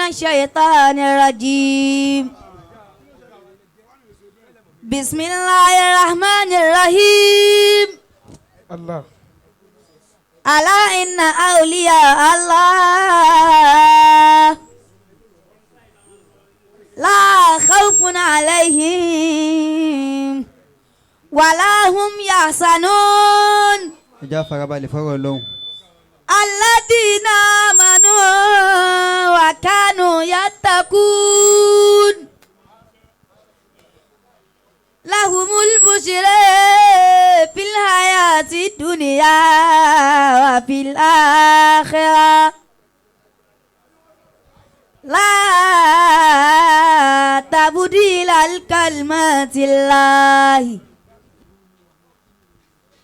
الشيطان الرجيم. بسم الله الرحمن الرحيم. Allah. ألا إن أولياء الله لا خوف عليهم ولا هم يحزنون. Ẹ já farabalẹ̀ fọ́rọ̀ Ọlọ́run. الذين آمنوا وكانوا يتقون لهم البشرى في الحياة الدنيا وفي الآخرة لا تبديل لكلمات الله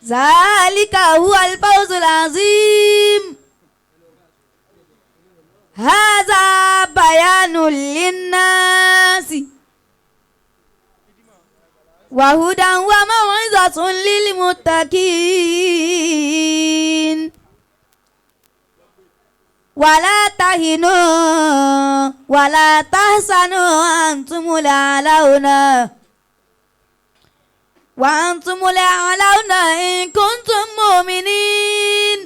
ذلك هو الفوز العظيم. هذا بيان للناس وهدى وموعظة للمتقين. ولا تهنوا ولا تحزنوا أنتم الأعلون وأنتم الأعلون إن كنتم مؤمنين.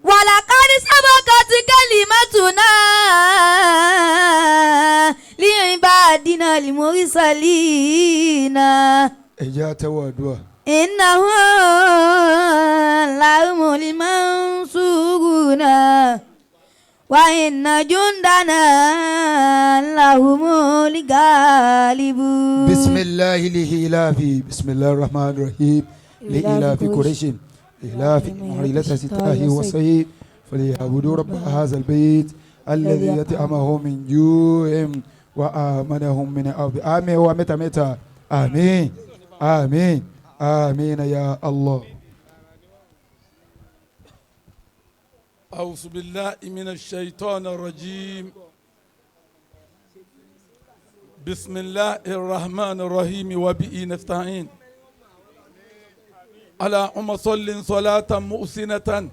ولقد سبقت كلمتنا لعبادنا المرسلين. Ẹ jẹ́ àtẹ́wọ́ àdúrà. إنهم لهم المنصورون وإن جندنا لهم الغالبون. بسم الله لإلاف بسم الله الرحمن الرحيم لإلاف قريش إلاف رحلة الشتاء والصيف فليعبدوا رب هذا البيت الذي يطعمهم من جوع وآمنهم من خوف. آمين ومتى متى آمين آمين آمين يا الله. أعوذ بالله من الشيطان الرجيم. بسم الله الرحمن الرحيم وبه نستعين. اللهم صل صلاة محسنة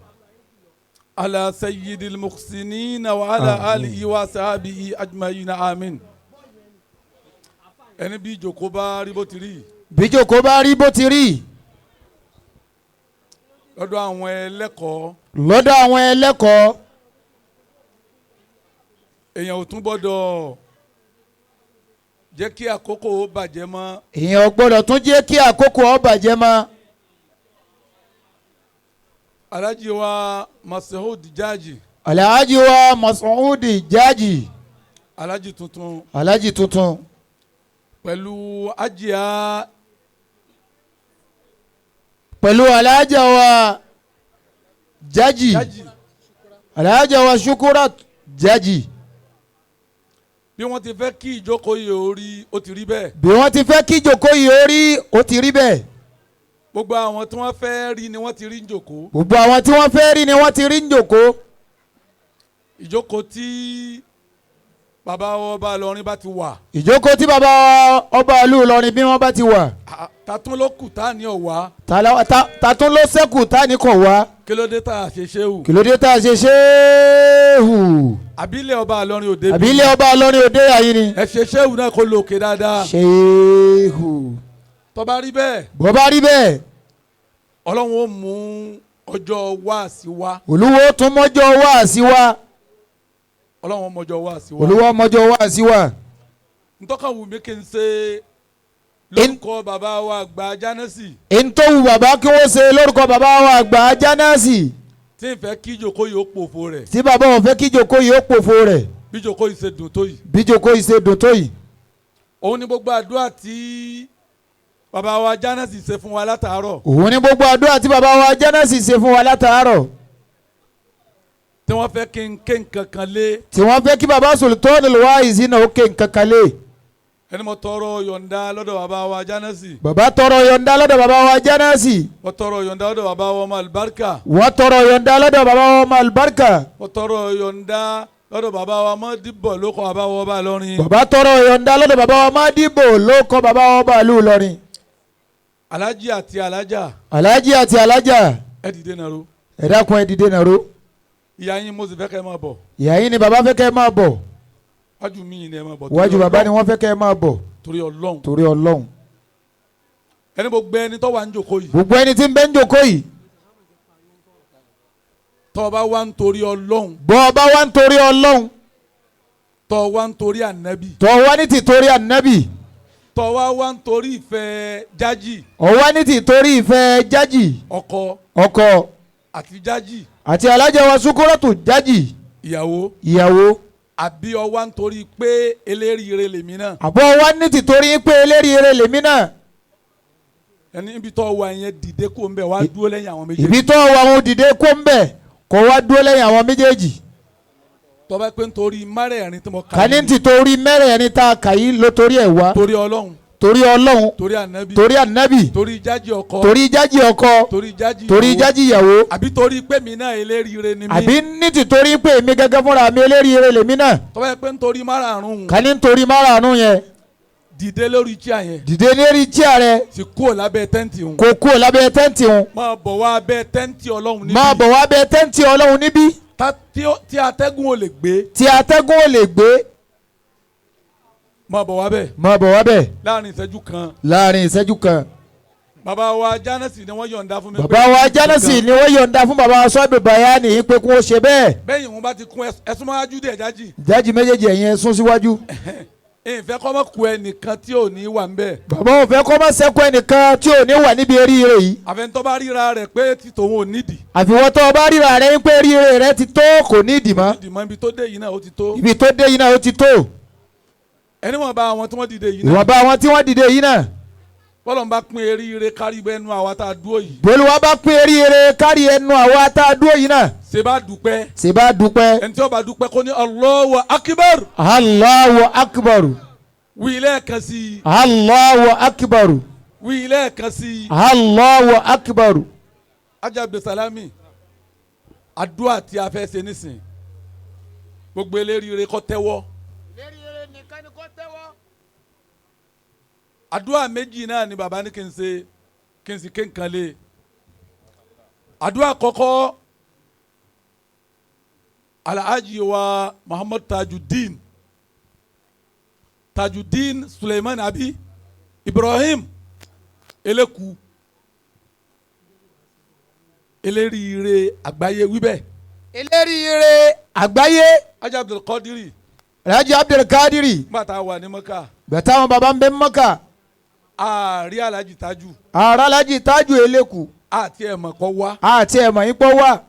على سيد المحسنين وعلى آمين. آله وصحبه أجمعين آمين. Ẹni bí ìjòkó bá rí bó ti rí Bí jókòó bá rí bó ti rí lọ́dọ̀ àwọn ẹlẹ́kọ̀ọ́, lọ́dọ̀ àwọn ẹlẹ́kọ̀ọ́, èèyàn ò tún gbọ́dọ̀ jẹ́ kí àkókò ó bàjẹ́ mọ́. Èèyàn ò gbọ́dọ̀ tún jẹ́ kí àkókò ó bàjẹ́ mọ́. Alhaji wa Masoud Jaji. Alhaji wa Masoud Jaji. Alhaji tuntun. Alhaji tuntun. Pẹ̀lú ajia. Pẹ̀lú alhaja wa Jaji. Jaji. Alhaja wa Shukurat Jaji. Bí wọ́n ti fẹ́ kí ìjókòó yìí ó rí, ó ti rí bẹ́ẹ̀. Bí wọ́n ti fẹ́ kí ìjókòó yìí ó rí, ó ti rí bẹ́ẹ̀. Gbogbo àwọn tí wọ́n fẹ́ rí ni wọ́n ti rí ń jòkó. Gbogbo àwọn tí wọ́n fẹ́ rí ni wọ́n ti rí ń jòkó. Ìjókòó tí bàbá ọba Ìlọrin bá ti wà, Ìjókòó tí bàbá ọba ìlú Ìlọrin bí wọ́n bá ti wà, tàtún ló kù tá ní ọ̀wá. Tàtún ló ṣẹ́kù tá ní kò wá. Kí ló dé tá a ṣe ṣéwù? Kí ló dé tá a ṣe ṣéhù? Àbílẹ̀ ọba Ìlọrin òde Àbí ilé ọba Ìlọrin òde àyín ni? Ẹ ṣe ṣéwù náà kó lókè dáadáa. Ṣéhù. Tó bá rí bẹ́ẹ̀, Bó bá rí bẹ́ẹ̀, Ọlọ́run ó mú ọjọ́ wá sí wa. Olúwo tún mọ́jọ́ wá sí wa. Ọlọ́run ó mọjọ́ wá sí wa. Olúwo mọ́jọ́ wá sí wa. Ntọ́ka wù mí kí n ṣe lórúkọ bàbá wa àgbà Jánẹ́sì, N tó wù bàbá kí wọ́n ṣe lórúkọ bàbá wa àgbà Jánásì, tí n fẹ́ kí ìjókòó yìí ó pòfo rẹ̀, tí bàbá wọn fẹ́ kí ìjókòó yìí ó pòfo rẹ̀, bí ìjókòó yìí ṣe dùn tó yìí. Bí ìjókòó yìí ṣe dùn tó yìí. Òun ni gbogbo àdúrà tí bàbá wa Jánẹ́sì ṣe fún wa látàárọ̀, Òun ni gbogbo àdúrà tí bàbá wa Jánásì ṣe fún wa látàárọ̀, tí wọ́n fẹ́ kí n ké nǹkan kan lé, tí wọ́n fẹ́ kí bàbá Sultanul Waizina ó ké nǹkan kan lé. Ẹni mo tọrọ yọ̀ǹda lọ́dọ̀ bàbá wa Jánẹ́sì. Bàbá tọrọ yọ̀ǹda lọ́dọ̀ bàbá wa Jánásì. Mo tọrọ yọ̀ǹda lọ́dọ̀ bàbá wa ọmọ àlùbáríkà. Wọ́n tọrọ yọ̀ǹda lọ́dọ̀ bàbá wa ọmọ àlùbáríkà. Mo tọrọ yọ̀ǹda lọ́dọ̀ bàbá wa Mọ́dìbọ̀ ló kọ́ bàbá wa ọba Ìlọrin. Bàbá tọrọ yọ̀ǹda lọ́dọ̀ bàbá wa Mádìbò ló kọ́ bàbá wa ọba ìlú Ìlọrin. Alájí àti alájà. Alájí àti alájà. Ẹ dìde nàró. Ẹ dákun, ẹ dìde nàró. Ìyá yín mo sì fẹ́ kẹ́ ẹ máa bọ̀. Ìyá yín ni bàbá fẹ́ kẹ́ ẹ máa bọ̀. Wájú mi ni ẹ máa bọ̀. Wájú bàbá ni wọ́n fẹ́ kẹ́ ẹ máa bọ̀. Torí Ọlọ́run. Torí Ọlọ́run. Ẹni gbogbo ẹni tó wà ń jòkó yìí. Gbogbo ẹni tí ń bẹ ń jòkó yìí. Tó bá wà ń torí Ọlọ́run. Bọ́ ọ bá wà ń torí Ọlọ́run. Tó wà ń torí ànábì. Tó wá ní tìtorí ànábì. Tó wá ń torí ìfẹ́ jájì. Ó wá ní tìtorí ìfẹ́ jájì. Ọkọ. Ọkọ. Àti jájì. Àti alájà wa Sukuratu jájì. Ìyàwó. Ìyàwó. Àbí ó wá ń torí pé eléríire lèmi náà. Àbọ̀ wá ní tìtorí pé eléríire lèmi náà. Ẹni ibi tó wà yẹn dìde kó ń bẹ̀ wá dúró lẹ́yìn àwọn méjèèjì. Ibi tó wà wọn dìde kó ń bẹ̀ kó wá dúró lẹ́yìn àwọn méjèèjì. Tó bá pé nítorí mẹ́rẹ̀ẹ̀rin tí mo kà Kàní tìtorí mẹ́rẹ̀ẹ̀rin tá a kà yìí ló torí ẹ̀ wá. Torí Ọlọ́run. Torí Ọlọ́run. Torí ànábì. Torí ànábì. Torí jájì ọkọ. Torí jájì ọkọ. Torí jájì ìyàwó. Torí jájì ìyàwó. Àbí torí pé mi náà eléríire ni mí. Àbí ní tìtorí pé èmi gẹ́gẹ́ fúnra mi eléríire lèmi náà. Tó bá pé nítorí márààrún. Kàní nítorí márààrún yẹn. Dìde lórí chair yẹn. Dìde lórí chair rẹ. Sì kúrò lábẹ́ tẹ́ǹtì òun. Kò kúrò lábẹ́ tẹ́ǹtì òun. Máa bọ̀ wá abẹ́ tẹ́ǹtì Ọlọ́run níbí. Máa bọ̀ wá abẹ́ tẹ́ǹtì Ọlọ́run níbí. Tí atẹ́gùn ò lè gbé. Tí atẹ́gùn ò lè gbé. Máa bọ̀ wá bẹ́ẹ̀. Máa bọ̀ wá bẹ́ẹ̀. Láàrin ìṣẹ́jú kan. Láàrin ìṣẹ́jú kan. Bàbá wa Jánásì ni wọ́n yọ̀ǹda fún mi. Bàbá wa Jánásì ni wọ́n yọ̀ǹda fún bàbá wa Sọ́ọ̀bù Bàyánì pé kí wọ́n ṣe bẹ́ẹ̀. Bẹ́ẹ̀ yìí wọ́n bá ti kún ẹ̀sùn máa jú díẹ̀ jájì. Jájì méjèèjì ẹ̀yin ẹ̀sùn síwájú. Ìfẹ́ kọ́ mọ́ ku ẹnìkan tí ò ní wà ń bẹ̀. Bàbá ò fẹ́ kọ́ mọ́ sẹ́kù ẹnìkan tí ò ní wà níbi eríire yìí. Àfẹnutọ́ bá ríra rẹ̀ pé ti tòun ò nídìí. Àfiwọ́ tó bá ríra rẹ̀ ń pé eríire rẹ̀ ti tó kò nídìí mọ́. Nídìí mọ́ ibi tó dé yìí náà ó ti tó. Ibi tó dé yìí náà ó ti tó. Ẹni wọ́n bá àwọn tí wọ́n dìde yìí náà. Ìwọ̀nba àwọn tí wọ́n dìde yìí náà. Bọ́lọ̀ ń bá pín eríire kárí ẹnu àwa tá a dúró yìí. Bólúwa bá pín eríire kárí ẹnu àwa tá a dúró yìí náà. Ṣé bá dúpẹ́. Ṣé bá dúpẹ́. Ẹni tí ó bá dúpẹ́ kó ní Allahu Akbar. Allahu Akbar. Wí lẹ́ẹ̀kan sí i. Allahu Akbar. Wí lẹ́ẹ̀kan sí i. Allahu Akbar. Ajá Abdulsalami, àdúrà tí a fẹ́ ṣe nísìn, gbogbo eléríire kó tẹ́wọ́. Eléríire nìkan ni kó tẹ́wọ́. Àdúrà méjì náà ni bàbá ní kí n ṣe kí n sì ké nǹkan lé. Àdúrà kọ́kọ́, Alhaji wa Muhammad Tajudeen Tajudeen Suleiman abi Ibrahim Eleku eléríire àgbáyé wíbẹ̀. Eléríire àgbáyé. Haji Abdulkadiri. Alhaji Abdulkadiri. Nígbà tá a wà ní Mọ́kà. Bẹ̀tà àwọn baba ń bẹ Mọ́kà. Àárí Alhaji Taju. Ààrẹ Alhaji Taju Eleku. Àti ẹ̀mọ̀ kọ́ wá. Àti ẹ̀mọ̀ yín pọ̀ wá.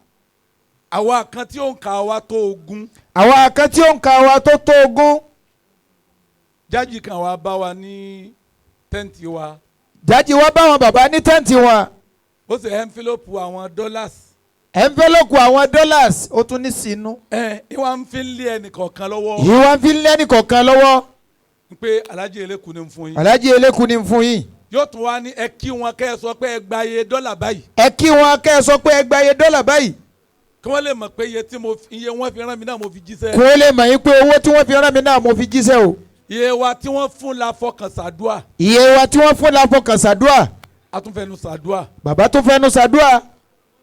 Àwa kan tí ó ń ka wa tó ogún. Àwa kan tí ó ń ka wa tó tó ogún. Jájì kan wá bá wa ní tẹ́ǹtì wa. Jájì wá bá wọn bàbá ní tẹ́ǹtì wọn. Ó sì ẹ́ńfílọ́pù àwọn dollars. Ẹ́ńfílọ́pù àwọn dollars ó tún ní sínú. Ẹ ìwà ń fi lé ẹnì kọ̀ọ̀kan lọ́wọ́. Ìwà ń fi lé ẹnì kọ̀ọ̀kan lọ́wọ́. N pé Alhaji Eleku ni ń fún yín. Alhaji Eleku ni ń fún yín. Yóò tún wá ní ẹ kí wọn kẹ́ ẹ sọ pé ẹ gba iye dọ́là báyìí. Ẹ kí wọn kẹ́ ẹ sọ pé ẹ gba iye dọ́là báyìí. Kí wọ́n lè mọ̀ pé iye tí mo iye wọ́n fi rán mi náà mo fi jíṣẹ́. Kí wọ́n lè mọ̀ yín pé owó tí wọ́n fi rán mi náà mo fi jíṣẹ́ o. Iye wa tí wọ́n fún la fọkàn ṣàdúà. Iye wa tí wọ́n fún la fọkàn ṣàdúà. A tún fẹnu ṣàdúà. Bàbá tún fẹnu ṣàdúà.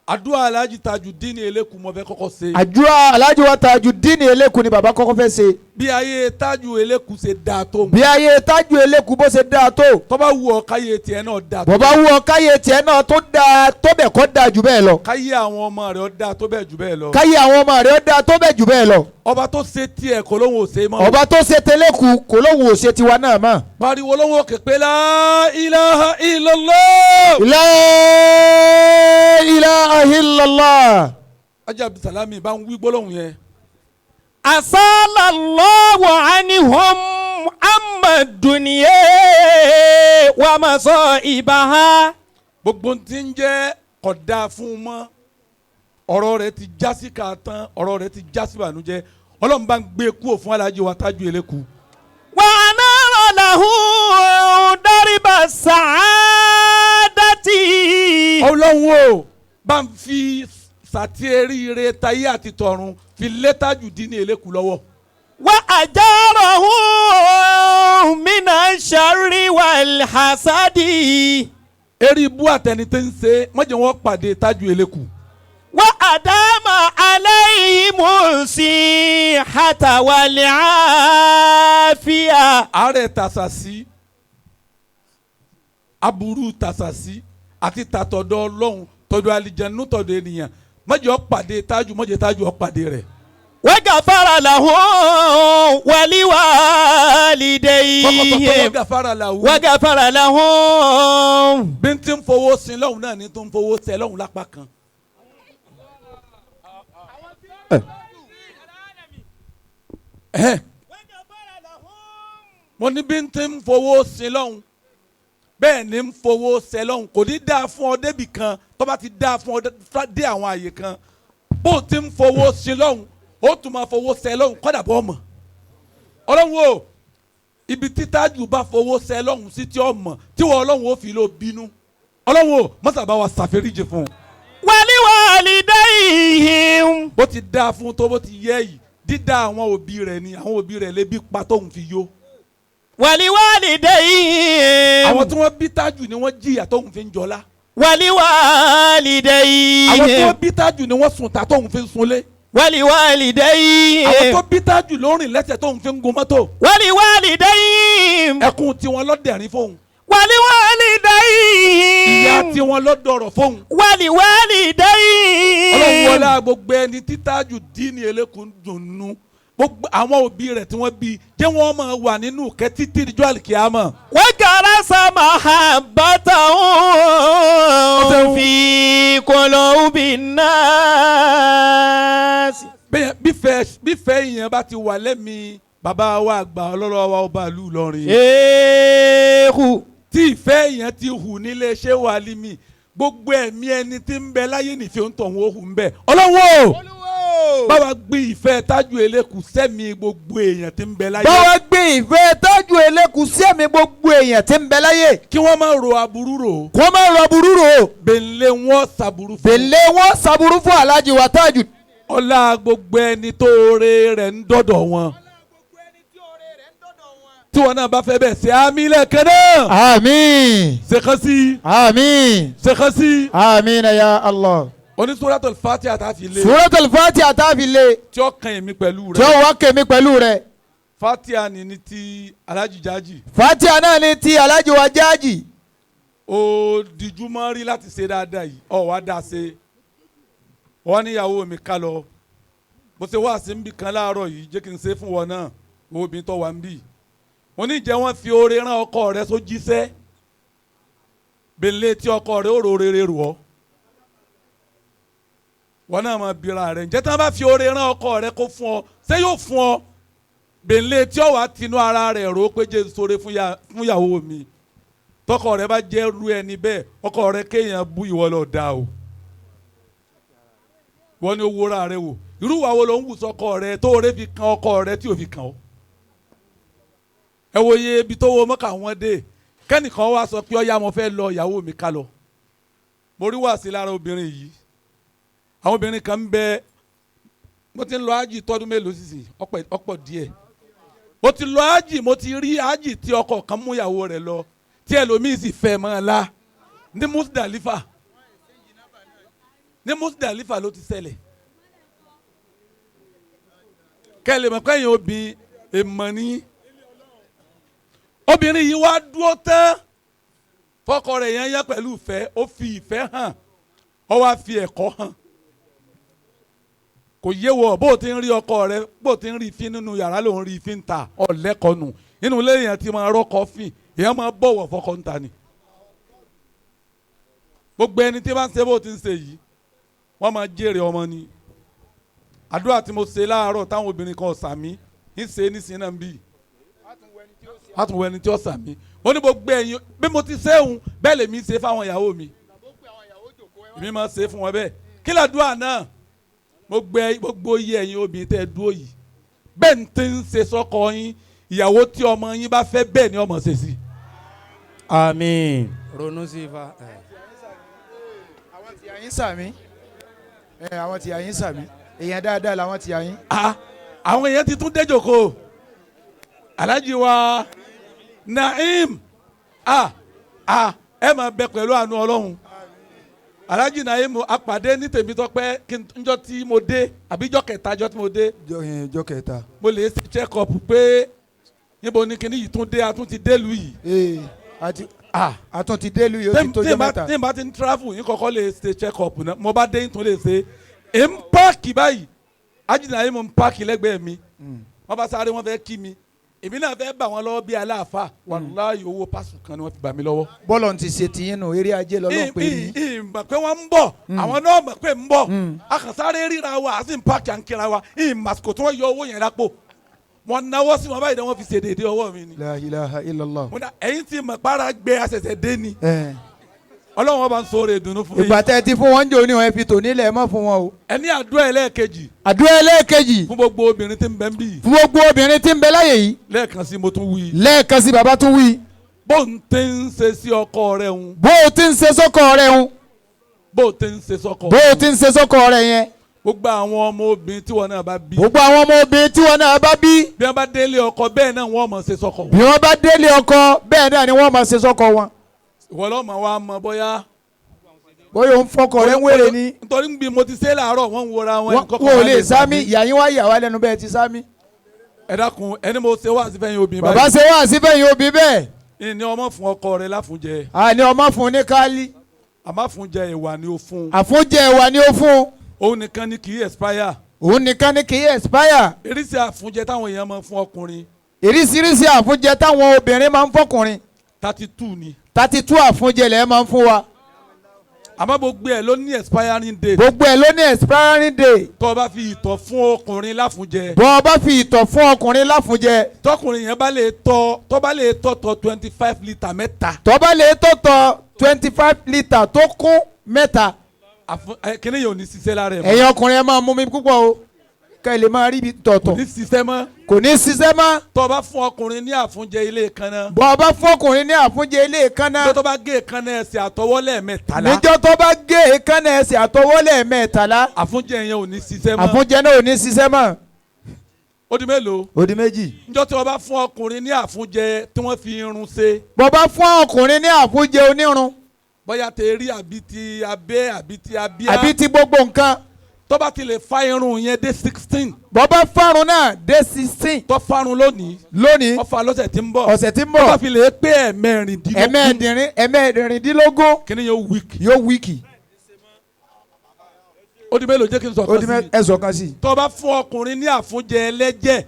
Àdúà Alhaji Tajudeen Eleku mo fẹ́ kọ́kọ́ ṣe. Àdúà Alhaji wa Tajudeen Eleku ni bàbá kọ́kọ́ fẹ́ ṣe. Bí ayé Taju Eleku ṣe dáa tó. Bí ayé Taju Eleku bó ṣe dáa tó. Tó bá wù ọ́ káyé tiẹ̀ náà dáa tó. Bó bá wù ọ́ káyé tiẹ̀ náà tó dáa tó bẹ̀ kọ́ dáa jù bẹ́ẹ̀ lọ. Káyé àwọn ọmọ rẹ̀ ó dáa tó bẹ́ẹ̀ jù bẹ́ẹ̀ lọ. Káyé àwọn ọmọ rẹ̀ ó dáa tó bẹ́ẹ̀ jù bẹ́ẹ̀ lọ. Ọba tó ṣe tiẹ̀ kò lóhùn ò ṣe mọ́. Ọba tó ṣe tẹlẹ́kù kò lóhùn ò ṣe tiwa náà mọ́. Pariwo lóhùn òkè pé la ilaha illallah. La ilaha illallah. Ajá Abdulsalami bá ń wí gbólóhùn yẹn. Asalallahu anihum amma dunya wa masaibaha. Gbogbo tí ń jẹ́ kódà fún mọ́, ọ̀rọ̀ rẹ̀ ti jásí ká tán, ọ̀rọ̀ rẹ̀ ti jásí bànújẹ́. Ọlọ́run bá ń gbé kúrò fún Alhaji wa Taju Eleku. Wa anara lahu dariba sa'adati. Ọlọ́run o bá ń fi sàtìrìrè tayé àti tọ̀run fi lé Tajudeen Eleku lọ́wọ́. Wa ajarahu mina sharri wal hasadi. Eri ibú àtẹni tí ń ṣe wọ́n jẹ́ wọ́n pàdé Taju Eleku. وأدام عليهم الصحة والعافية. Àárẹ̀ tàṣàṣì, aburú tàṣàṣì àti tàtọ̀dọ̀ Ọlọ́run, tọ̀dọ̀ àlìjẹnú, tọ̀dọ̀ ènìyàn, má jẹ́ ó pàdé Tájù, má jẹ́ Tájù ó pàdé rẹ̀. وغفر لهم Kọ́kọ́tọ̀ ولوالديهم. Gàfárà làwù. وغفر لهم. Bí n ti ń fowó sin lọ́hùn náà ni tó ń fowó sẹ lọ́hùn lápá kan. Ẹ̀hẹ́n. Mo ní bí n ti ń fowó sin lọ́hùn bẹ́ẹ̀ ni ń fowó sẹ lọ́hùn. Kò ní dáa fún ọ débì kan, tó bá ti dáa fún ọ dé àwọn àyè kan, bó o ti ń fowó sin lọ́hùn ó tún máa fowó sẹ lọ́hùn kọ́dà bọ́ ọmọ Ọlọ́hun o. Ibi tí Tájù bá fowó sẹ lọ́hùn sí tí ó mọ̀ tí wọ́n Ọlọ́hun ó fi ló bínú. Ọlọ́hun o, mọ́sàbá wa ṣàforíjì fún un. ولوالديهم. Bó ti dáa fún tó, bó ti yẹ yìí, dídá àwọn òbí rẹ̀ ni àwọn òbí rẹ̀ lè bí pa tóun fi yó. ولوالديهم. Àwọn tí wọ́n bí Tájù ni wọ́n jìyà tóun fi ń jọlá. Àwọn tí ولوالديهم. wọ́n bí Tájù ni wọ́n sùn ta tóun fi ń sunlé. Àwọn ولوالديهم. tó bí Tájù ló rìn lẹ́sẹ̀ tóun fi ń gun mọ́tò. ولوالديهم. Ẹkún tiwọn lọ́dẹ̀rín fóun. Ìyá ولوالديهم. tiwọn lọ́dọ̀rọ̀ fóun. ولوالديهم. Ọlọ́run wọlé gbogbo ẹni tí Tájù dín ní elékun dùnnú, gbogbo àwọn òbí rẹ̀ tí wọ́n bí, jẹ́ wọ́n máa wà nínú ìkẹ́ títí dijọ́ àlìkíyàmọ̀. وغرس محبته في قلوب الناس. Bẹ́ẹ̀ bífẹ́ ìyẹn bá ti wà lẹ́mìí bàbá wa àgbà ọlọ́lọ́ wa ọba ìlú Ìlọrin, Ṣéèkù. tí ìfẹ́ ìyẹn ti hù nílé ṣé wà límì, gbogbo ẹ̀mí ẹni tí ń bẹ láyé nìfẹ́ ń tọ̀hún ó hù ń bẹ. Ọlọ́run o, báwa gbé ìfẹ́ Tájù Eléku sẹ́mi gbogbo èèyàn tí ń bẹ láyé. Báwa gbé ìfẹ́ Tájù Eléku sí ẹ̀mí gbogbo èèyàn tí ń bẹ láyé. Kí wọ́n má ro aburú rò. Kó má rọ burú rò. Bẹ̀ńlẹ̀ wọn ṣàbùrú fún. Bèlè wọn ṣàbùrú fún Alhaji wa Tájù. Ọlá gbogbo ẹni tó re rẹ̀ ń dọ̀dọ̀ wọn. Tí wọn náà bá fẹ́ bẹ́ẹ̀ ṣe àmì lẹ́ẹ̀kan náà. Àmín. Ṣèkan sí. Àmín. Ṣèkan sí. Àmín ya Allah. Oní Suratul Fatiha tá a fi lé. Suratul Fatiha tá a fi lé. Tí ó kan èmi pẹ̀lú Tí ó rẹ̀. wá kèmí pẹ̀lú rẹ̀. Fatiha ni ti Alhaji Jaji. Fatiha náà ni ti Alhaji wa Jaji. Ó dijúmọ́ rí láti ṣe dáadáa yìí, ọ̀ wá dá ṣe. Wọ́n níyàwó mi ká lọ. Mo ṣe wá sí nbì kan láàárọ̀ yìí, jẹ́ kí n ṣe fún wọn náà, wo obìnrin tó wà ń bì. Mo ní jẹ́ wọ́n fi oore rán ọkọ rẹ sójíṣẹ́. Bèlè tí ọkọ rẹ ó ro rere rò ọ́. Wọ́n náà máa bira rẹ̀. Ǹjẹ́ tí wọ́n bá fi oore rán ọkọ rẹ kó fún ọ, ṣé yóò fún ọ? Bèlè tí ó wàá tinú ara rẹ̀ rò ó pé jẹ́ n ṣoore fún ìyàwó mi. Tọkọ rẹ bá jẹ́ ru ẹni bẹ́ẹ̀, ọkọ rẹ kéèyàn bú ìwọ lọ da o. Wọ́n ní owó ra rẹ wò. Irú ìwà wo ló ń wù sọkọ rẹ tó oore fi kan ọkọ rẹ tí ò fi kàn ọ́? Ẹ wo iye ibi tó wo mọ́kà wọn dé. Kẹ́nìkan wá sọ pé ọ̀ya mo fẹ́ lọ ìyàwó mi ká lọ. Mo rí wàásí lára obìnrin yìí. Àwọn obìnrin kan ń bẹ, mo ti ń lọ ájì tọdún mélòó sísìn, ọ̀pọ̀ díẹ̀. Mo ti lọ ájì, mo ti rí ájì tí ọkọ kan mú ìyàwó rẹ̀ lọ, tí ẹlòmíì sì fẹ́ mọ́ ọ la ní Musdalifa. Ní Musdalifa ló ti ṣẹlẹ̀. Kẹ́lẹ́ mọ̀ kẹ́yìn obìnrin èèmọ̀ ni. Obìnrin yìí wá dúró tán fọkọ rẹ̀ yẹn yẹ pẹ̀lú ìfẹ́, ó fi ìfẹ́ hàn, ó wá fi ẹ̀kọ́ hàn. Kò yé wọ bó o ti ń rí ọkọ rẹ, bó o ti ń rí ìfín nínú yàrá ló ń rí ìfín ta ọ̀lẹ́kọ̀ọ́nù. Nínú ilé yẹn ti máa rọ́kọ fín, èèyàn máa bọ̀wọ̀ fọkọ ń ta ni. Gbogbo ẹni tí bá ń ṣe bó o ti ń ṣe yìí, wọ́n máa jèrè ọmọ ni. Àdúrà tí mo ṣe láàárọ̀ táwọn obìnrin kan sàmí ń ṣe nísìnyí náà ń bì. Àtúnwò ẹni tí ó sàmí. Mo ní gbogbo ẹ̀yin bí mo ti ṣéhun bẹ́ẹ̀ lèmi ṣe fáwọn ìyàwó mi. Èmi máa ṣe fún wọn bẹ́ẹ̀. Kí làdúrà náà? Gbogbo iye ẹ̀yin obìnrin tẹ́ ẹ dúró yìí, bẹ́ẹ̀ ń ti ń ṣe sọ́kọ yín, ìyàwó tí ọmọ yín bá fẹ́ bẹ́ẹ̀ ni ọmọ ṣe sí. Àmín. Ronú sí ifá. Àwọn tí yà yín sàmí, àwọn tí yà yín sàmí, èèyàn dáadáa làwọn tí yà yín. Àwọn èèyàn ti tún déjòkó. Alhaji wa Naim, ẹ máa bẹ pẹ̀lú àánú Ọlọ́run. Alhaji Naim apàdé ní Tèmítọ́pẹ́ kí n njọ́ tí mo dé àbíjọ́ kẹta jọ́ tí mo dé jọ́ kẹta. Mo lè ṣe check up pé níbo ni kinní yìí tún dé, a tún ti délùú yìí. Ee, àti àtún ti délùú yìí, ó ti tó jọ́ mẹ́ta. Tí n bá ti ń travel yín kọ́kọ́ lè ṣe check up náà, mo bá dé yín tún lè ṣe. È ń páàkì báyìí, Alhaji Naim ń páàkì lẹ́gbẹ̀ẹ́ mi, wọ́n bá sáré wọ́n fẹ́ kí mi, èmi náà fẹ́ bà wọ́n lọ́wọ́ bí aláàfáà, wàláhì owó pásù kan ni wọ́n fi bà mí lọ́wọ́. Bọ́lọ̀ ti ṣe tiyín nù, eré ajé lọ́lọ́ pé ní. Ìmọ̀ pé wọ́n ń bọ̀, àwọn náà mọ̀ pé ń bọ̀, a kàn sáré ríra wa, a sì ń páàkì à ń kíra wa, ìmọ̀ àsìkò tí wọ́n yọ owó yẹn lápò, wọ́n náwó sí wọn báyìí ni wọ́n fi ṣe déédéé ọwọ́ mi ni. La ilaha illallah. Mo ní ẹ̀yin tí mọ̀ para gbé àṣẹ̀ṣẹ̀ dé ni. Ọlọ́run ọba ń sọ ọ́ ìdùnnú fún yín. Ìgbà tẹ́ ẹ ti fún wọn jò ní wọn, ẹ fi tòní lẹ̀ mọ́ fún wọn o. Ẹni àdúrà ẹlẹ́ẹ̀kejì. Àdúrà ẹlẹ́ẹ̀kejì. Fún gbogbo obìnrin tí ń bẹ ń bí yìí. Fún gbogbo obìnrin tí ń bẹ láyè yìí. Lẹ́ẹ̀kan sí mo tún wí. Lẹ́ẹ̀kan sí bàbá tún wí. Bó ń ti ń ṣe sí ọkọ rẹ̀ ń. Bó o ti ń ṣe sọ́kọ rẹ̀ ń. Bó o ti ń ṣe sọ́kọ. Bó o ti ń ṣe sọ́kọ rẹ̀ yẹn. Gbogbo àwọn ọmọ obìnrin tí wọn náà bá bí. Gbogbo àwọn ọmọ obìnrin tí wọn náà bá bí. Bí wọn bá délé ọkọ bẹ́ẹ̀ náà wọ́n máa ṣe sọ́kọ wọn. Bí wọ́n bá délé ọkọ bẹ́ẹ̀ náà ni wọ́n máa ṣe sọ́kọ wọn. Ìwọ lọ́mọ wa mọ bóyá. Bóyá òun fọkọ rẹ̀ ń wèrè ni. Nítorí bí mo ti ṣe láàárọ̀ wọ́n ń wora wọn. Wọn ò lè sámi, ìyá yín wá yà wá lẹ́nu bẹ́ẹ̀ ti sámi. Ẹ dákun, ẹni mo ṣe wá sí fẹ́yìn obìnrin báyìí. Bàbá ṣe wá sí fẹ́yìn obìnrin bẹ́ẹ̀. Ìní ọmọ fún ọkọ rẹ̀ láfúnjẹ. Àní ọmọ fún ní kálí. Àmọ́ àfúnjẹ ìwà ni ó fún. Àfúnjẹ ìwà ni ó fún. Òun nìkan ni kì í expire. Òun nìkan ni kì í expire. Ìrísí àfúnjẹ táwọn èèyàn máa ń fún ọkùnrin. Ìrísírísí àfúnjẹ táwọn obìnrin máa ń fọkùnrin. 32 ni. 32 àfúnjẹ lẹ́ẹ̀ máa ń fún wa. Àmọ́ gbogbo ẹ̀ ló ní expiring date. Gbogbo ẹ̀ ló ní expiring date. Tó o bá fi ìtọ̀ fún ọkùnrin láfúnjẹ. Bó o bá fi ìtọ̀ fún ọkùnrin láfúnjẹ. Tọkùnrin yẹn bá lè tọ̀, tó bá lè tọ̀ tọ̀ 25 litre mẹ́ta. Tó bá lè tọ̀ tọ̀ 25 litre tó kún mẹ́ta. Kíní yẹn ò ní ṣiṣẹ́ lára ẹ̀ mọ́. Ẹ̀yin ọkùnrin ẹ máa mú mi púpọ̀ o, ká ẹ lè máa rí ibi tọ̀tọ̀. Kò ní ṣiṣẹ́ mọ́. Kò ní ṣiṣẹ́ mọ́. Tó o bá fún ọkùnrin ní àfúnjẹ ilé kanna. Bó o bá fún ọkùnrin ní àfúnjẹ ilé kanna. Níjọ́ tó bá gé èékánná ẹsẹ̀ àtọwọ́ lẹ́ẹ̀mẹ́tàlá. Níjọ́ tó bá gé èékánná ẹsẹ̀ àtọwọ́ lẹ́ẹ̀mẹ́tàlá. Àfúnjẹ yẹn ò ní ṣiṣẹ́ mọ́. Àfúnjẹ náà ò ní ṣiṣẹ́ mọ́. Ó di mélòó? Ó di méjì. Níjọ́ tí o bá fún ọkùnrin ní àfúnjẹ tí wọ́n fi irun ṣe. Bó o bá fún ọkùnrin ní àfúnjẹ onírun. Bóyá ti rí àbí ti abẹ́ àbí ti abíyá. Àbí ti gbogbo nǹkan. Tó bá ti lè fa irun yẹn dé 16. Bó bá fárun náà dé 16. Tó fárun lónìí. Lónìí. Ó fa lọ́sẹ̀ tí ń bọ̀. Ọ̀sẹ̀ tí ń bọ̀. Tó bá fi lè pé ẹ̀mẹ́rìndínlógún. Ẹ̀mẹ́rìndínlógún. Kíni yóò wíìkì. Yóò wíìkì. Ó di mélòó? Jẹ́ kí n sọ kan sí. Ẹ sọ kan sí. Tó bá fún ọkùnrin ní àfúnjẹ ẹlẹ́jẹ̀.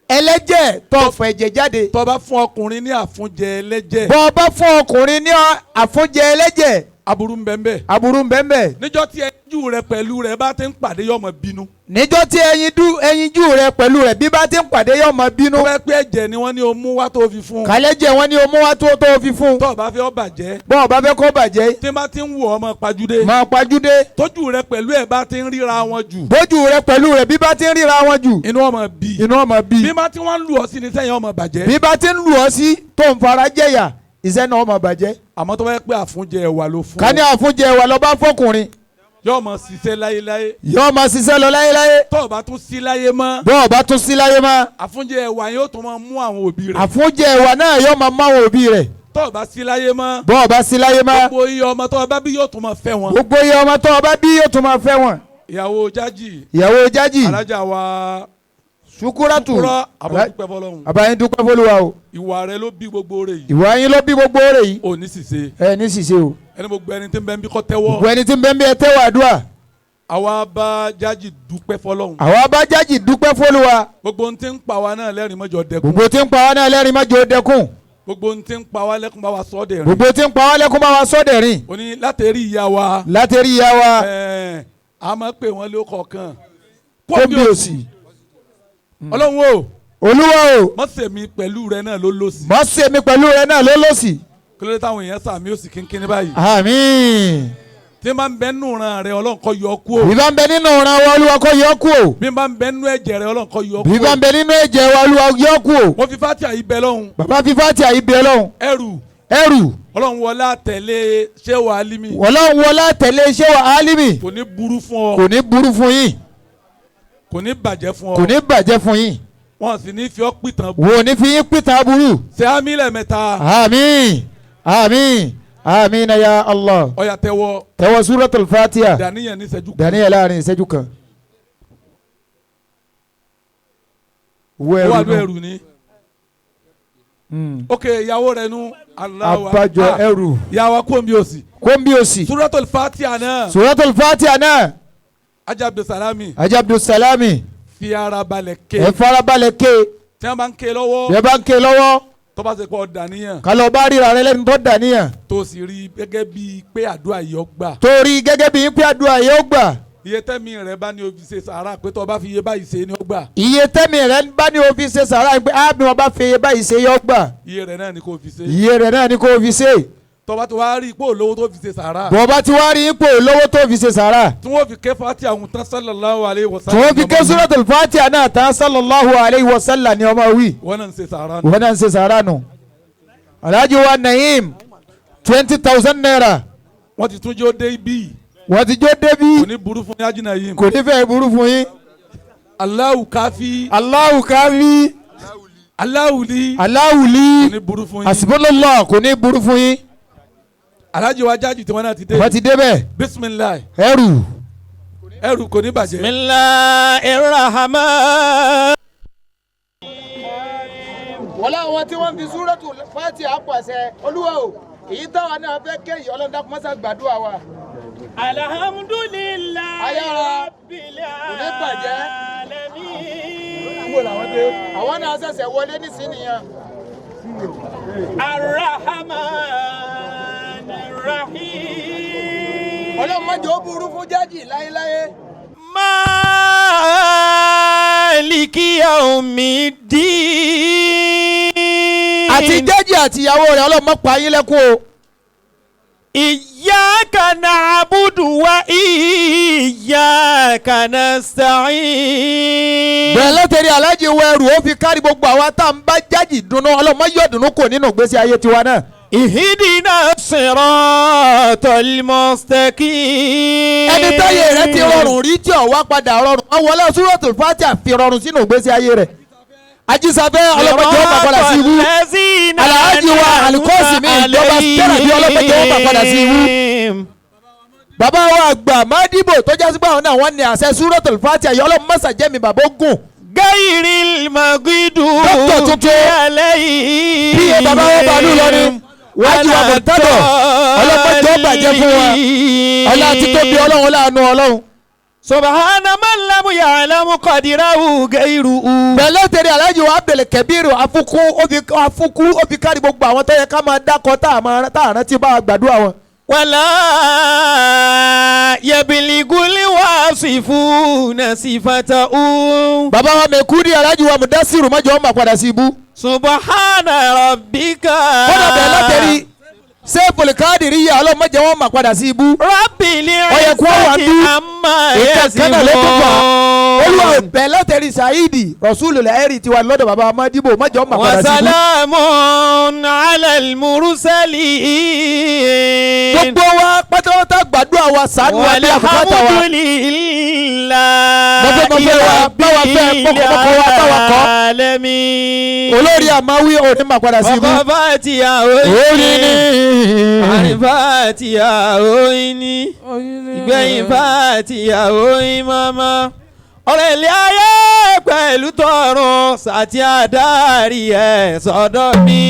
Ẹlẹ́jẹ̀ tó fọ ẹ̀jẹ̀ jáde. Tó bá fún ọkùnrin ní àfúnjẹ ẹlẹ́jẹ̀. Bó bá fún ọkùnrin ní àfúnjẹ ẹlẹ́jẹ̀. Aburú ń bẹ ń bẹ. Aburú ń bẹ ń bẹ. Níjọ́ tí ẹyinjú rẹ pẹ̀lú rẹ bá ti ń pàdé yóò máa bínú. Níjọ́ tí ẹyinjú rẹ pẹ̀lú rẹ bí bá ti ń pàdé yóò máa bínú. Tó bá pẹ́ ẹ̀jẹ̀ ni wọ́n ní o mú wá tó fi fún. Kálẹ́jẹ̀ wọ́n ní o mú wá tó fi fún. Tó o bá fẹ́ ó bàjẹ́. Bó o bá fẹ́ kó bàjẹ́. Tí bá ti ń wù ọ́ máa pajúdé. Máa pajúdé. Tójú rẹ pẹ̀lú ẹ̀ bá ti ń ríra wọn jù. Bójú rẹ pẹ̀lú rẹ bí bá ti ń ríra wọn jù. Inú ó máa bí. Inú ó máa bí. Bí bá ti wọ́n ń lù ọ́ sí ni sẹ́yìn ó máa bàjẹ́. Bí bá ti ń lù ọ́ sí tó ń fara jẹ̀yà iṣẹ́ náà ó máa bàjẹ́. Àmọ́ tó bá yẹ pé àfúnjẹ ẹ̀wà ló fún. Ká ní àfúnjẹ ẹ̀wà ló bá fọkùnrin. Yóò máa ṣiṣẹ́ láyéláyé. Yóò máa ṣiṣẹ́ lọ láyéláyé. Tó o bá tún sí láyé mọ́. Bó o bá tún sí láyé mọ́. Àfúnjẹ ẹ̀wà yóò tún máa mú àwọn òbí rẹ̀. Àfúnjẹ ẹ̀wà náà yóò máa mú àwọn òbí rẹ̀. Tó o bá sí láyé mọ́. Bó o bá sí láyé mọ́. Gbogbo iye ọmọ tó o bá bí yóò tún máa fẹ́ wọn. Gbogbo iye ọmọ tó o bá bí yóò tún máa fẹ́ wọn. Ìyàwó Jájì. Ìyàwó Jájì. Alájà wa. Ṣukuratu. Ṣukurọ àbá dúpẹ́ fọlọ́run. Àbá yín dúpẹ́ fọlúwa o. Ìwà rẹ ló bí gbogbo rẹ̀ yìí. Ìwà yín ló bí gbogbo rẹ̀ yìí. Ò ní ṣìṣe. Ẹ ní ṣìṣe o. Ẹni gbogbo ẹni tí ń bẹ ń bí kó tẹ́wọ́. Gbogbo ẹni tí ń bẹ ń bí ẹ tẹ́wọ́ àdúrà. Àwa bá Jájì dúpẹ́ fọlọ́run. Àwa bá Jájì dúpẹ́ fọlúwa. Gbogbo ohun tí ń pa wa náà lẹ́rìn mọ́jọ dẹkùn. Gbogbo tí ń pa wa náà lẹ́rìn mọ́jọ dẹkùn. Gbogbo ohun tí ń pa wa lẹ́kùn bá wa sọ́ dẹ̀rín. Gbogbo tí ń pa wa lẹ́kùn bá wa sọ́ dẹ̀rín. O ní látẹ̀rí ìyá wa. Látẹ̀rí ìyá wa. Ẹ̀ẹ́n a máa pè wọ́n ló kọ̀ọ̀kan. Kóbi òsì. Ọlọ́run o. Olúwa o. Má ṣe mi pẹ̀lú rẹ náà ló lòsì. Má ṣe mi pẹ̀lú rẹ náà ló lòsì. Kí ló dé táwọn èèyàn sàmì òsì kínkínní báyìí. Àmín. Tí n bá ń bẹ nínú ìran rẹ Ọlọ́run kó yọ kú o. Bí bá ń bẹ nínú ìran wa Olúwa kó yọ kú o. Bí n bá ń bẹ nínú ẹ̀jẹ̀ rẹ Ọlọ́run kó yọ kú o. Bí bá ń bẹ nínú ẹ̀jẹ̀ wa Olúwa yọ kú o. Mo fi Fátíà yìí bẹ lọ́hùn. Bàbá fi Fátíà yìí bẹ lọ́hùn. Ẹrù. Ẹrù. Ọlọ́run wọlá tẹ̀lé Ṣéwà Álímì. Ọlọ́run wọlá tẹ̀lé Ṣéwà Álímì. Kò ní burú fún ọ. Kò ní burú fún yín. Kò ní bàjẹ́ fún ọ. Kò ní bàjẹ́ fún yín. Wọ́n sì ní fi ọ́ pìtàn. Wò ní fi yín pìtàn aburú. Ṣé àmín lẹ́ẹ̀mẹ́ta. Àmín àmín Amina ya Allah. Ó yá tẹ́wọ́. Tẹ́wọ́ Suratul Fatiha. Dàníyàn ní ìṣẹ́jú kan. Dàníyàn láàrin ìṣẹ́jú kan. Wọ́n wà ẹrù ni. Ok, ìyàwó rẹ̀ nu. Abájọ ẹrù. Ìyàwó kòmbi òsì. Kòmbi òsì. Suratul Fatiha náà. Suratul Fatiha náà. Ajá Abdulsalami. Ajá Abdulsalami. Fi ara balẹ̀ ké. Ẹ fara balẹ̀ ké. Tí wọ́n bá ń ké lọ́wọ́. Tí wọ́n bá ń ké lọ́wọ́. Tó bá ṣe pọ̀ dàníyàn. Kálọ̀ bá ríra rẹ lẹ́nu tó dàníyàn. Tó sì rí gẹ́gẹ́ bíi pé àdúrà yìí ó gbà. Tó rí gẹ́gẹ́ bíi pé àdúrà yìí ó gbà. Iye tẹ́mi rẹ bá ní o fi ṣe sàárà pé tó bá fi iye báyìí ṣe ni ó gbà. Iye tẹ́mi rẹ bá ní o fi ṣe sàárà pé á bí wọn bá fi iye báyìí ṣe yóò gbà. Iye rẹ náà ni kò fi ṣe. Iye rẹ náà ni kò fi ṣe. Tó bá ti wá rí ipò olówó tó fi ṣe sàárà. Bó bá ti wá rí ipò olówó tó fi ṣe sàárà. Tí wọ́n fi ké Fatiha àwọn tán sallallahu alayhi wa sallam. Tí wọ́n fi ké Suratul Fatiha náà tán sallallahu alayhi wa sallam ni ọmọ wí. Wọ́n náà ń ṣe sàárà nù. Wọ́n náà ń ṣe sàárà nù. Alhaji wa Naim 20,000 naira. Wọ́n ti tún jẹ́ ó dé ibi. Wọ́n ti jó débi. Kò ní burú fún yín Ajina yìí. Kò ní fẹ́ burú fún yín. Allahu káfí. Allahu káfí. Allahu li. Allahu li. Kò ní burú fún yín. Hasbunallah kò ní burú fún yín. Alhaji wa jáde tí wọ́n náà ti dé. Wọ́n ti dé bẹ́ẹ̀. Bisimilayi. Ẹrù. Ẹrù kò ní bàjẹ́. Bismillahir Rahman. Wọ́n láwọn tí wọ́n fi Súrọ́tù Fátíhà pàṣẹ Olúwa o èyí táwa náà fẹ́ kéyìí Ọlọ́run dákun mọ́sá gbàdúrà wa. Alhamdulillahi Rabbil alamin. Àwọn náà ṣẹ̀ṣẹ̀ wọlé nísìnyí. Ar-Rahman Ar-Rahim. Ọlọ́run má jẹ́ ó burú fún jájì láéláé. Maliki yawmiddin. Àti jájì àti ìyàwó rẹ̀ Ọlọ́run má pa yín lẹ́kún o. Iyyaka na'budu wa iyyaka nasta'in. Bẹ́ẹ̀ lọ́tẹ̀rí Alhaji wọ ẹrù ó fi kárí gbogbo àwa tá à ń bá jájì dunnú Ọlọ́run má yọ̀ dùnnú kò nínú ìgbésí ayé tiwa náà. Ihdina siratal mustaqim. Ẹni táyé rẹ̀ ti rọrùn rí tí ó wá padà rọrùn wọ́n wọlé Suratul Fatiha fi rọrùn sínú ìgbésí ayé rẹ̀. Ajísafẹ́ ọlọ́mọdé ó bá padà sí ibú. Alhaji wa alikọ́sì mi ìjọba tẹ́lẹ̀ bí ọlọ́mọdé ó bá padà sí ibú. Bàbá wa àgbà Mádìbò tó jásí pé àwọn náà wọ́n ní àṣẹ Suratul Fatiha yọ ọlọ́mọ mọ́sà jẹ́mi bàbá ogun. Gairil magidu. Dókítà tuntun bí iye bàbá wọn bá lù lọ ni wájú wa mọ̀tádọ̀ ọlọ́mọdé ó bàjẹ́ fún wa ọlá títóbi ọlọ́run láàánú ọlọ́run. Subhana man lam ya'lamu qadirahu gairuhu. Bẹ̀lẹ́ tẹ̀lé Alhaji wa Abdul Kabiru afukú ó fi kárí gbogbo àwọn tó yẹ ká máa dákọ̀ tá a rántí bá a gbàdúrà wọn. Wala yabligul wasifuna sifatahu. Bàbá wa Mẹ́kúdí Alhaji wa Mudasiru mọ́jọ́ wọn máa padà sí ibú. Subhana rabbika. Kódà bẹ̀lẹ́ tẹ̀lé sẹ́ẹ̀fù káàdìrí yà ọlọ́run mọ́jọ́ wọn máa padà sí ibú. Rabbil izzati amma yasifun. Olúwa bẹ̀lẹ́ tẹ̀lé Saidi Rasulul ẹ̀rì tiwa lọ́dọ̀ bàbá Mádìbò mọ́jọ́ wọn máa padà sí ibú. Wa salamun ala al-mursalin. Gbogbo wa pátápátá gbàdúrà wa ṣàánú wa bí àbùkátà wa. Walhamdulillahi mọ̀fẹ́ wa bá wa fẹ́ mọ́kọ̀mọ́kọ̀ wa bá wa kọ́. alamin. Olórí àmàwí òní máa padà sí ibú. Ọkọ̀ Fatiha oyin ni. Àárín Fatiha oyin ni. Ìgbẹ̀yìn Fatiha oyin mọ́mọ́. Ọ̀rẹ́ ilé ayé pẹ̀lú tọ̀run sàtì àdáàrí ẹ̀ sọ́dọ̀ mi.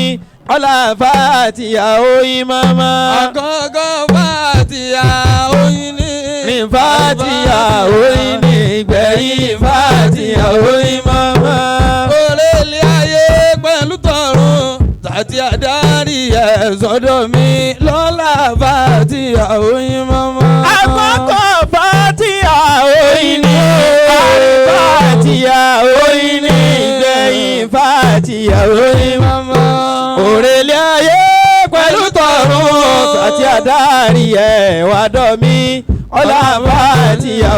Ọlá Fatiha oyin mọ́mọ́. Àkọ́kọ́ Fatiha oyin ni. Ní Fatiha oyin ni. Ìgbẹ̀yìn Fatiha oyin mọ́mọ́. Ọ̀rẹ́ ilé ayé pẹ̀lú tọ̀run sàtì àdáàrí ẹ̀ sọ́dọ̀ mi. Lọ́lá Fatiha oyin mọ́mọ́. Àkọ́kọ́ Fatiha oyin ni. Fatiha oyin ni. Ìgbẹ̀yìn Fatiha oyin mọ́mọ́. Òrèlé ayé pẹ̀lú tọ̀run sàtì àdáàrí ẹ̀ wá dọ̀ mí. Ọlá Fatiha